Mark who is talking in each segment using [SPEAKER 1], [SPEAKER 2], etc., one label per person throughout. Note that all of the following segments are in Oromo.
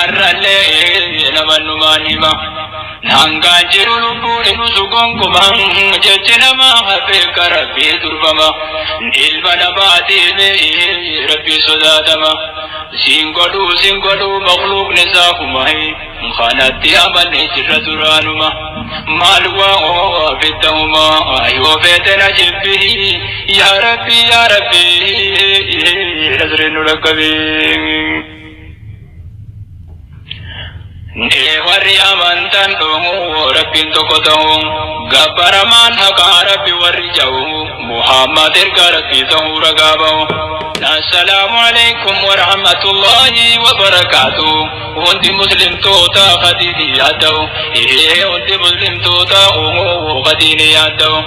[SPEAKER 1] Arrallee namannumaan hima. Hangaan jiru lubbuun himusu gonkumaa jechi namaa hafee rabbii durfama. Ilma namaatiif rabbii sodaatama. Siin godhuu siin godhuu makluuqni isaa kuma kanatti amanne jirra duraanuma. Maal waa fittahuma yoo feete na jibbi yaa rabbi yaa rabbi nasriin nu lakkabii. Warri amantan dhumuu rabbiin tokko ta'u gabbaramaan haqaa rabbi warri ja'u Muhammad erga rabbii ta'uu ragaa ba'u. Assalaamu alaikum wa rahmatullahi wa barakaatu. Hundi muslimtoota khadiini yaadda'u. Hundi muslimtoota khadiini yaadda'u.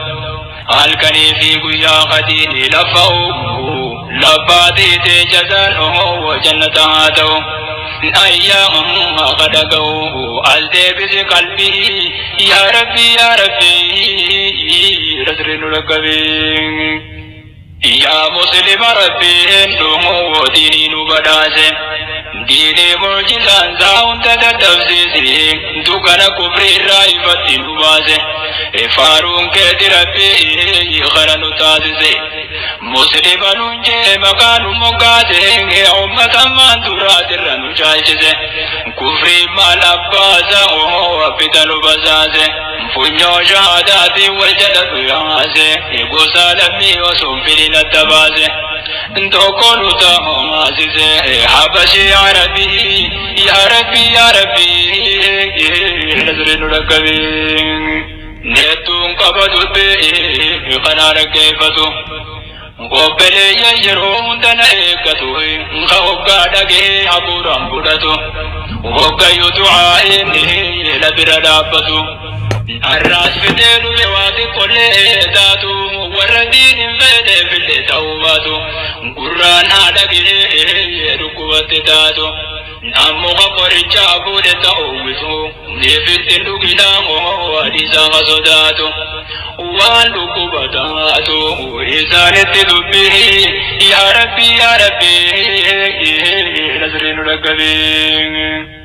[SPEAKER 1] Halkanii fi guyyaa khadiini lafa'u. Labbaatii jazaan jannata haa ta'u. Ayyaa kadhaga'u al deebisi qalbii yaa rabbi yaa rabbi nasri nu lakkabii. Yaa muslima rabbiin dhumuu diinii nu badhaase. Diinii mucjizaan isaa hunda dadhabsiise dukkana kufrii irraa ifatti nu baase. Faaruun keeti rabbii kana nu taasise. Muslima nuun jee maqaa nu moggaase ummata maan duraatirra nu caalchise. Kufrii maal abbaasa fita nu basaase. Funyoo shahaadaatiin wal jala nu yaase. Gosa lammii osoo hin fidin adda baase. Tokko nu taasise habashii yaa rabbii yaa rabbii yaa rabbii nasri nu lakkabii. Neettuun qaba dubbii kanaa dhaggeeffatu. Obboleeyyan yeroo hunda na eeggatu. Ka hoggaa dhagee hafuuraan fudhatu. Hoggayyuu du'aa'iin la bira dhaabbatu. Har'aas fidee dhufe waa xiqqollee taatu. Warra diin hin feeneef illee ta'uu baatu. Gurraan haa dhagee dhukkubatti taatu. Ammoo ka qorichaa fuudhe ta'uu bisu. Neefitti dhuginaa hadiisa ka sodaatu. Waan dhukkuba taatu isaanitti dubbii yaa rabbi yaa rabbi nasri nu lakkabii.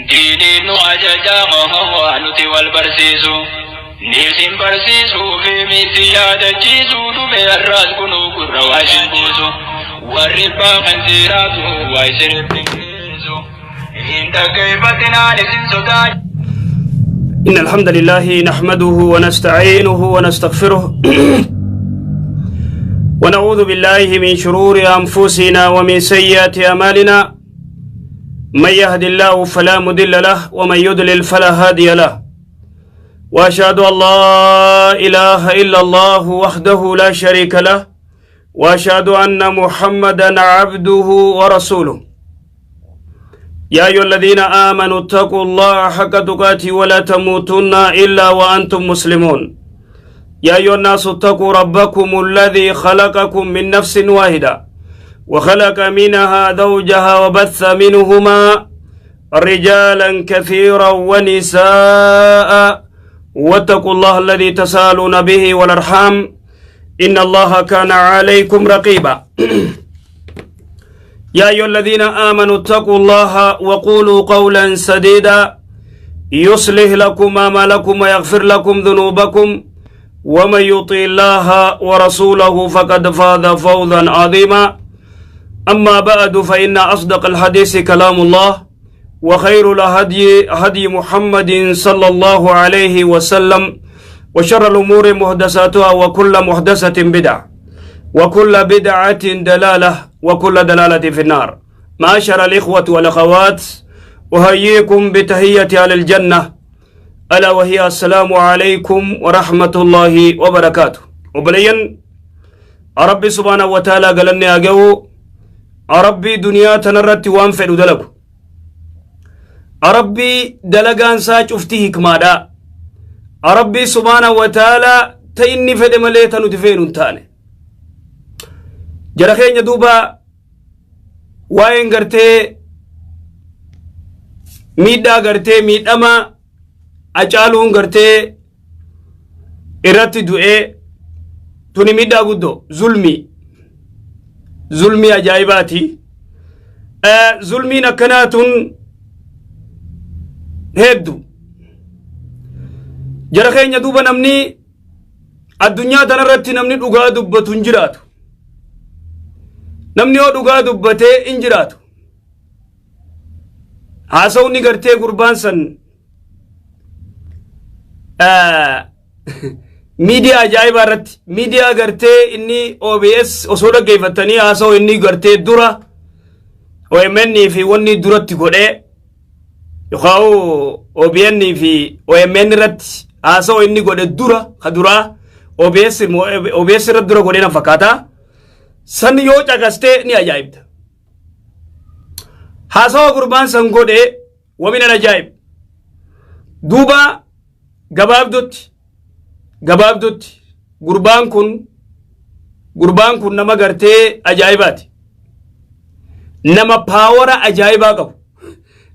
[SPEAKER 1] Diiniin nu ajajaa nuti wal barsiisu. Niisin barsiisuu fi miti yaadachiisuu dhufe har'aas kunuu gurra waa isin buusu. Warri baafan seeraatu waa isinitti geessu. Hin dhaggeeffatinaan isin sodaa.
[SPEAKER 2] إن الحمد لله نحمده ونستعينه ونستغفره ونعوذ بالله من شرور أنفسنا ومن سيئات أعمالنا. من يهد الله فلا مضل له ومن يضلل فلا هادي له، وأشهد أن لا إله إلا الله وحده لا شريك له، وأشهد أن محمدا عبده ورسوله. يا أيها الذين آمنوا اتقوا الله حق تقاته ولا تموتن إلا وأنتم مسلمون. يا أيها الناس اتقوا ربكم الذي خلقكم من نفس واحدة وخلق منها زوجها وبث منهما رجالا كثيرا ونساء، واتقوا الله الذي تساءلون به والأرحام إن الله كان عليكم رقيبا. يا أيها الذين آمنوا اتقوا الله وقولوا قولا سديدا يصلح لكم أعمالكم ويغفر لكم ذنوبكم، ومن يطع الله ورسوله فقد فاز فوزا عظيما. أما بعد، فإن أصدق الحديث كلام الله، وخير الهدي هدي محمد صلى الله عليه وسلم، وشر الأمور محدثاتها، وكل محدثة بدعة، وكل بدعة دلالة، وكل دلالة في النار. معاشر الإخوة والأخوات، أحييكم بتحية أهل الجنة، ألا وهي السلام عليكم ورحمة الله وبركاته. وبلين ربي سبحانه وتعالى قالني أجو ربي دنيا تنرت وان فعل دلقو ربي دلقان ساج افتيه كمادا ربي سبحانه وتعالى تإني فد مليتا نتفين تاني جرخين دوبا وين غرتي miidhaa gartee miidhama Hacaaluun gartee irratti du'ee tuni miidhaa guddoo zulmii zulmii ajaa'ibaati. Zulmiin akkanaa tun heddu jara keenya. Duuba namni addunyaa tanarratti namni dhugaa dubbatu hin jiraatu. Namni yoo dhugaa dubbatee hin jiraatu. Haasawni gartee gurbaan san miidiyaa ajaa'ibaa irratti, miidiyaa gartee inni OBS osoo dhaggeeffatanii, haasawu inni gartee dura OMN fi wanni duratti godhee yookaan OBN fi OMN irratti haasawu inni godhe dura ka duraa OBS irratti dura godhee na fakkaata. San yoo caqastee ni ajaa'ibda. Haasawa gurbaan san godhe waminan ajaa'ib. Duuba gabaabdutti gurbaan kun nama gartee ajaa'ibaati. Nama power ajaa'ibaa qabu.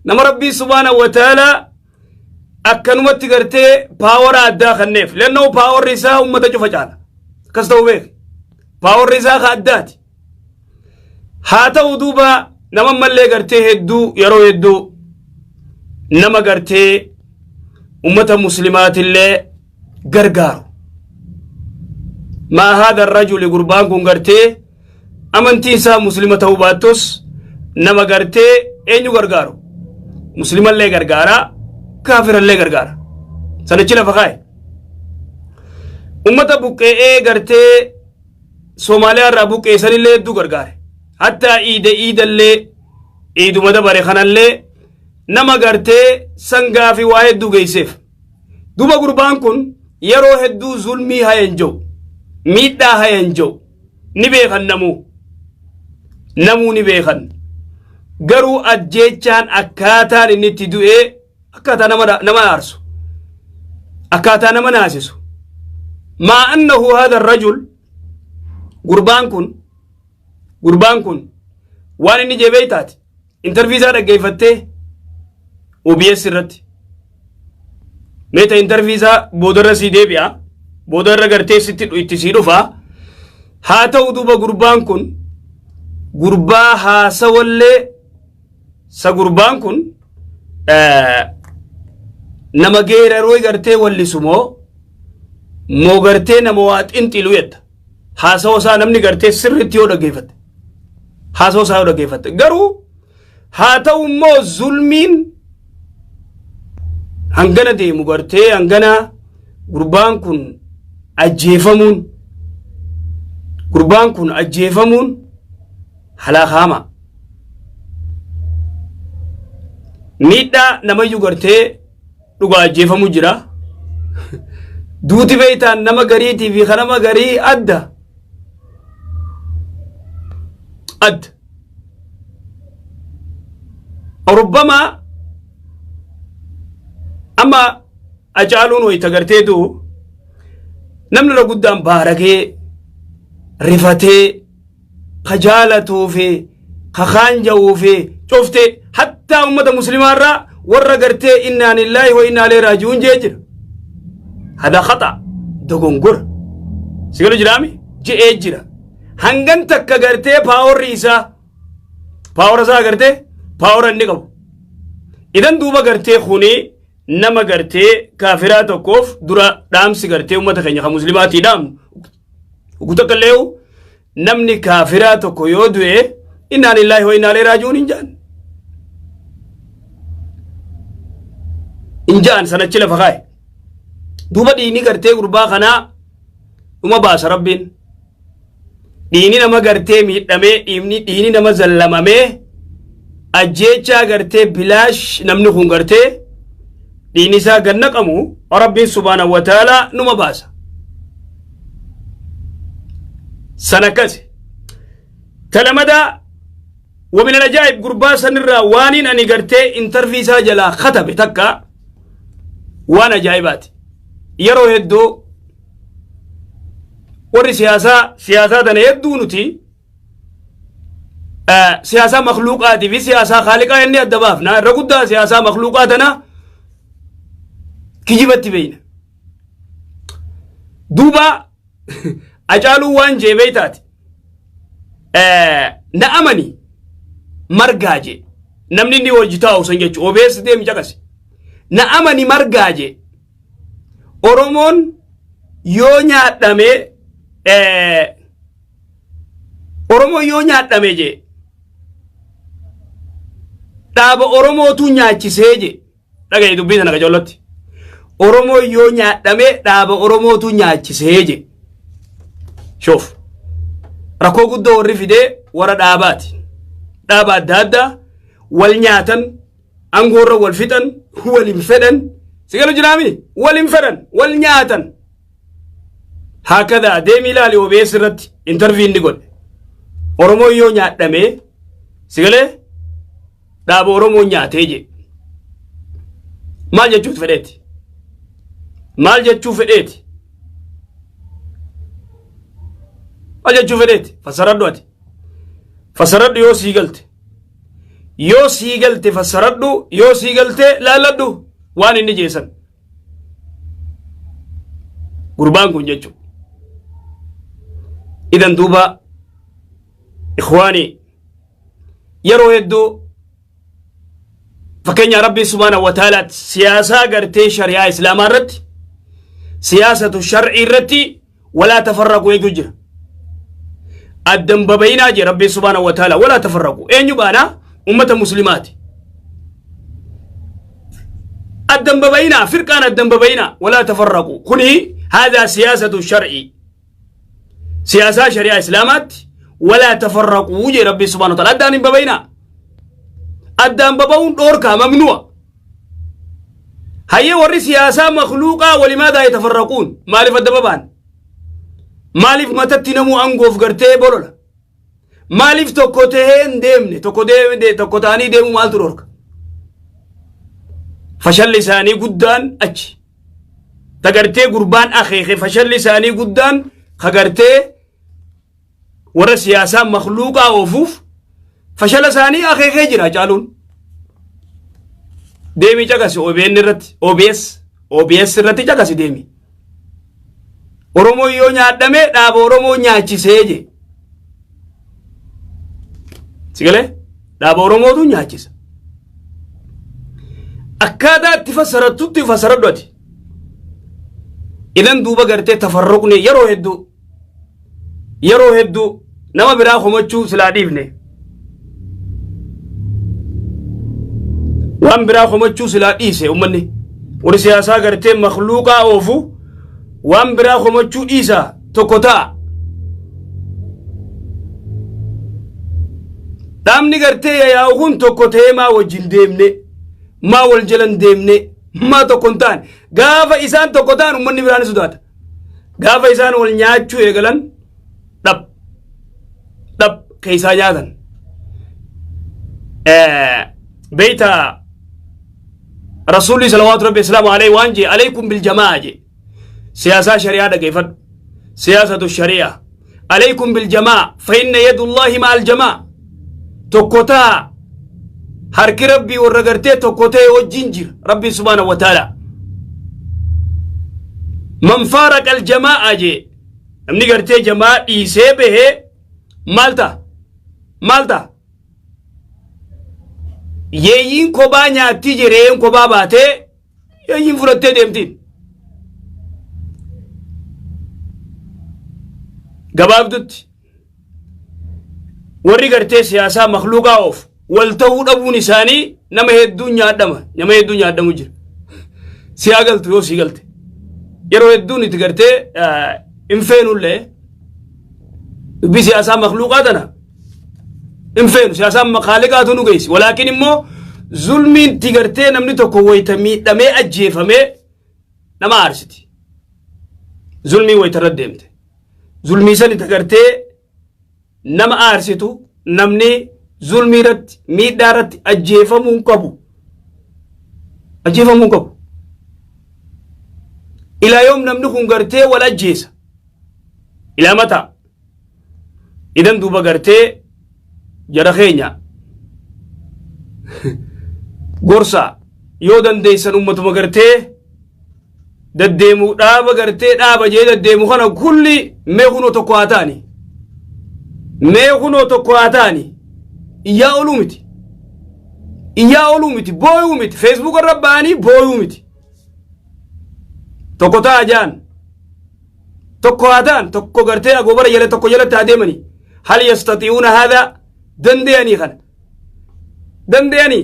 [SPEAKER 2] Nama Rabbii subhaanahu wa ta'ala akkanumatti gartee power addaa kenneef. Lennoo powerri isaa ummata cufa caala. Akkas ta'uu beek. Powerri isaa ka addaati. Haa ta'u, duuba nama mallee gartee hedduu yeroo hedduu nama gartee ummata muslimaatillee gargaaru. Maa haadha rajuli, gurbaan kun gartee amantiin isaa muslima ta'uu baattus nama gartee eenyu gargaaru? Muslimallee gargaara, kaafirallee gargaara. Sanichi lafa kaa'e. Ummata buqqe'ee gartee Soomaaliyaa irraa buqqeessanillee hedduu gargaare. Hattaa iida iidallee, iiduma dabare kanallee nama gartee sangaa fi waa hedduu geesseef. Duuba gurbaan kun yeroo hedduu zulmii hayan jiru, miidhaa hayan jiru ni beekan namuu. Namuu ni beekan. Garuu ajjeechaan akkaataan inni itti du'ee akkaataa nama aarsu. Akkaataa nama naasisu. Maa annahu haadha rajul, gurbaan kun waan inni jebee taate interview isaa dhaggeeffattee OBS irratti meeta interview isaa boodarra sii deebi'a, boodarra gartee sitti itti sii dhufa. Haa ta'u, duuba gurbaan kun gurbaa haasawallee sa gurbaan kun nama geeraroo gartee wallisu moo gartee nama waa xinxilu jetta. Haasawa isaa namni gartee sirriitti yoo dhaggeeffatte, haasawa isaa yoo dhaggeeffatte garuu, haa ta'u immoo zulmiin hangana deemu gartee hangana gurbaan kun ajjeefamuun halaakaama miidhaa namayyuu gartee dhugaa ajjeefamu jira. Duuti beeytaan nama gariitii fi ka nama garii adda adda. Rubbama amma Hacaaluun wayita garteetu namni irra guddaan baarakee rifatee ka jaalatuu fi ka kaanja'uu fi cufte, hattaa ummata muslimaa irraa warra gartee innaa lillaahi wa innaa ilayhi raaji'uun jee jira. Hada khata, dogongora sigalu jiraami je'ee jira. Hangan takka gartee powerri isaa, power isaa gartee power inni qabu idan. Duuba gartee kuni nama gartee kaafiraa tokkoof dura dhaamsi gartee ummata keenya kan muslimaatii dhaamnu ugu takka illee namni kaafiraa tokko yoo du'e innaa lillaahi wa innaa ilayhi raaji'uun hin jaan, hin jaan. Sanachi lafa kaa'e. Duuba dhiini gartee gurbaa kanaa dhuma baasa Rabbiin. Dhiini nama gartee miidhamee, dhiini nama zallamamee, ajjeechaa gartee bilaash namni kun gartee dhiini isaa gad naqamu Rabbiin subhaanahu wa ta'aalaa numa baasa. San akkasi. Talamadaa ومن العجائب gurbaa sanirraa waaniin ani gartee interview isaa jalaa katabe takka waan ajaa'ibaati. Yeroo hedduu warri siyaasaa tana hedduu nuti siyaasaa makluuqaatii fi siyaasaa kaaliqaa inni adda baafna. Irra guddaa siyaasaa makluuqaa tana kijibatti beeyna. Duuba Hacaaluu waan jeebee taate na amani. Margaa jee. Namni inni wajji taa'u san jechuudha. OBS deemi caqasi. Na amani Margaa jee. Oromoon yoo nyaadhame, Oromoon yoo nyaadhame jee, dhaaba Oromootu nyaachisee jee. Dhagaye dubbii sana qacollotti. Oromoon yoo nyaadhame, dhaaba Oromootu nyaachisee jee. Shoof. Rakkoo guddoo warri fidee warra dhaabaati. Dhaaba adda addaa wal nyaatan, angoorra wal fixan, wal hin fedhan. Si galu jiraami? Wal hin fedhan, wal nyaatan. Haakadaa deemi ilaali OBS irratti interview inni godhe. Oromoon yoo nyaadhame, si galee, dhaaba Oromoo nyaatee jee. Maal jechuuf fedheeti? Maal jechuu fedheeti? Maal jechuu fedheeti? Fassaradhu ati. Fassaradhu yoo sii galte. Yoo sii galte fassaradhu, yoo sii galte laalladhu waan inni jeesan. Gurbaan kun jechuudha. Idan duuba ikhwaanii, yeroo hedduu fakkeenya Rabbii subhaanahu wa ta'aalaatti siyaasaa gartee shari'aa islaamaa irratti, siyaasatu shar'ii irratti walaa tafarraqu eegu jira. Addan babayinaa jee Rabbii subhaanahu wa ta'aalaa, walaa tafarraqu. Eenyu baanaa? Ummata muslimaati. Addan babayinaa, firqaan addan babayinaa, walaa tafarraqu. Kuni haadaa siyaasatu shar'ii. Siyaasaa shari'aa islaamaatti walaa tafarraquu jee Rabbii subhaanahu wa ta'aalaa. Addaan hin babayinaa. Addaan baba'uun dhoorkaa, mamnu'a. Hayyee, warri siyaasaa makluuqaa walimaadaa yatafarraquun? Maaliif adda baba'an? Maaliif matatti namuu angoof gartee bolola? Maaliif tokko tahee hin deemne? Tokko deemne, tokko ta'anii deemuu maaltu dhorka? Fashalli isaanii guddaan achi. Tagartee gurbaan akeeke, fashalli isaanii guddaan kagartee warra siyaasaa makluuqaa oofuuf fashala isaanii akeekee jira caaluun. Deemii caqasi OBN irratti, OBS, OBS irratti caqasi deemi. Oromoo yoo nyaadhame, dhaaba Oromoo nyaachisee je. Sigalee dhaaba Oromootu nyaachisa. Akkaataa itti fassarattutti fassaradhu ati. Idan duuba gartee tafarruqni yeroo hedduu nama biraa komachuu silaa dhiifne. Waan biraa komachuu silaa dhiise uummanni. Warri siyaasaa gartee makluuqaa oofu waan biraa komachuu dhiisa, tokko ta'a. Dhaabni gartee yaa'u kun tokko ta'ee maa wajjin deemne, maa wal jalan deemne, maa tokko hin taane? Gaafa isaan tokko ta'an uummanni biraan sodaata. Gaafa isaan wal nyaachuu eegalan, dhab dhab keessaa nyaatan. Beeyta, Rasuulli salawaatu rabbi islaamu alayhi waan jee, alaykum biljamaa jee. Siyaasaa shari'aa dhageeffadhu. Siyaasatu shari'aa. Alaykum biljamaa fa inna yadullaahi ma'al jamaa. Tokko ta'a. Harki Rabbii warra gartee tokko ta'e wajjin jira. Rabbi subhaanahu wa ta'ala. Man faaraqa aljamaa jee. Namni gartee jamaa dhiisee bahee maal ta'a? Maal ta'a? Yeeyyiin kophaa nyaatti jireen, kophaa baatee yeeyyiin fudhattee deemtiin. Gabaabdutti warri gartee siyaasaa makluuqaa oofu wal ta'uu dhabuun isaanii nama hedduun nyaadhama, nama hedduun nyaadhamu jira. Siyaa galtu yoo sii galte. Yeroo hedduun itti gartee hin feenullee dubbii siyaasaa makluuqaa tana hin feenu, siyaasaan makaaliqaatu nu geessi. Walaakin immoo zulmiin itti gartee namni tokko wayita miidhamee ajjeefamee nama aarsiti. Zulmii wayita irra deemte. Zulmii san itti gartee nama aarsitu, namni zulmii irratti, miidhaa irratti ajjeefamuu hin qabu. Ajjeefamuu hin qabu. Ilaa yoom namni kun gartee wal ajjeesa? Ilaa mataa. Idan duuba gartee jara keenya gorsa, yoo dandeessan ummatuma gartee daddeemu, dhaaba gartee dhaaba jee daddeemu kana kulli mee kunoo tokko haa ta'ani. Mee kunoo tokko haa ta'ani. Iyyaa ooluu miti. Iyyaa ooluu miti. Booyuu miti. Feesbuuk irra ba'anii booyuu miti. Tokko ta'a jaan. Tokko haa ta'an tokko gartee agoobara jala tokko jalatti haa deemanii. Hal yastati'uuna haadha danda'anii kana. Danda'anii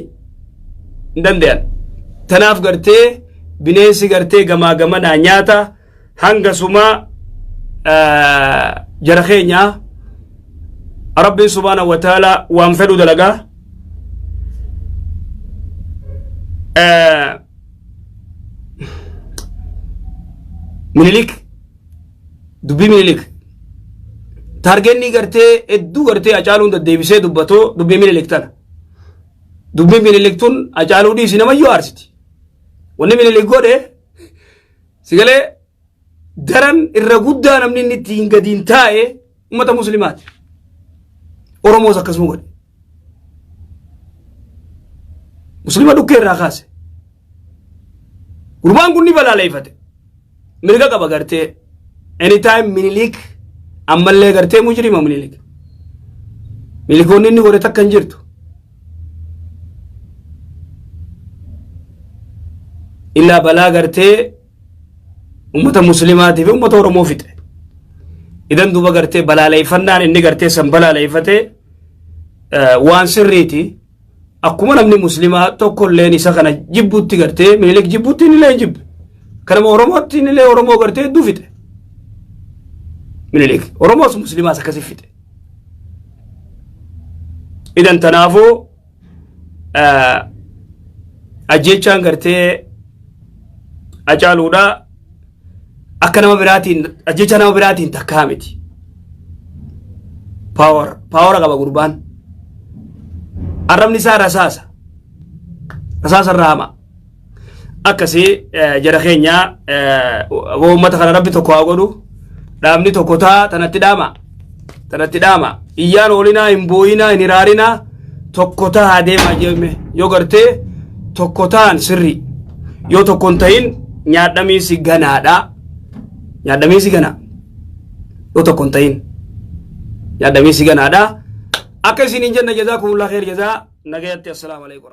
[SPEAKER 2] hin danda'an. Tanaaf gartee bineensi gartee gamaa gamanaa nyaata hanga sumaa jara keenyaa Rabbiin subhaanahu wa ta'ala waan fedhu dalagaa. Minilik dubbii Minilik taargenni gartee hedduu gartee Hacaaluun deddeebisee dubbatu dubbii Minilik tana. Dubbiin Minilik tun Hacaaluu dhiisi namayyuu aarsiti. Wanni Minilik godhe sigalee daran irra guddaa namni inni ittiin gadiin taa'e ummata muslimaati. Oromoos akkasuma godhe. Muslima dhukkee irraa kaase. Gurbaan kun ni balaaleeffate. Mirga qaba gartee. Anytime Minilik ammallee gartee mujrima Minilik. Minilikoonni inni godhe takka hin jirtu. Illaa balaa gartee ummata muslimaatii fi ummata Oromoo fixe. Idan duuba gartee balaaleeffannaan inni gartee san balaaleeffate waan sirriiti. Akkuma namni muslimaa tokkolleen isa kana jibbutti gartee Minilik jibbutti inni illee hin jibbe. Kanama Oromootti inni illee Oromoo gartee hedduu fixe. Minilik Oromoos muslimaas akkasi fixe. Idan tanaafuu ajjechaan gartee Hacaaluudha akka nama biraatiin ajjecha nama biraatiin takkaa miti. Power power qaba gurbaan. Arrabni isaa rasaasa. Rasaasa irraa hama. Akkasii jara keenya uummata kana rabbi tokko haa godhu. Dhaabni tokko taa tanatti dhaama. Tanatti dhaama. Iyyaan oolinaa hin booyinaa hin hiraarinaa tokko tahaa deemaa jemme yoo gartee tokko ta'an sirrii yoo tokko hin ta'in nyaadhamiinsi ganaadha. Nyaadhamiinsi ganaa. Yoo tokko hin ta'in nyaadhamiinsi ganaadha. Akka isin hin jenne jazaakumullah kheer jazaa nagayatti assalaamu alaikum.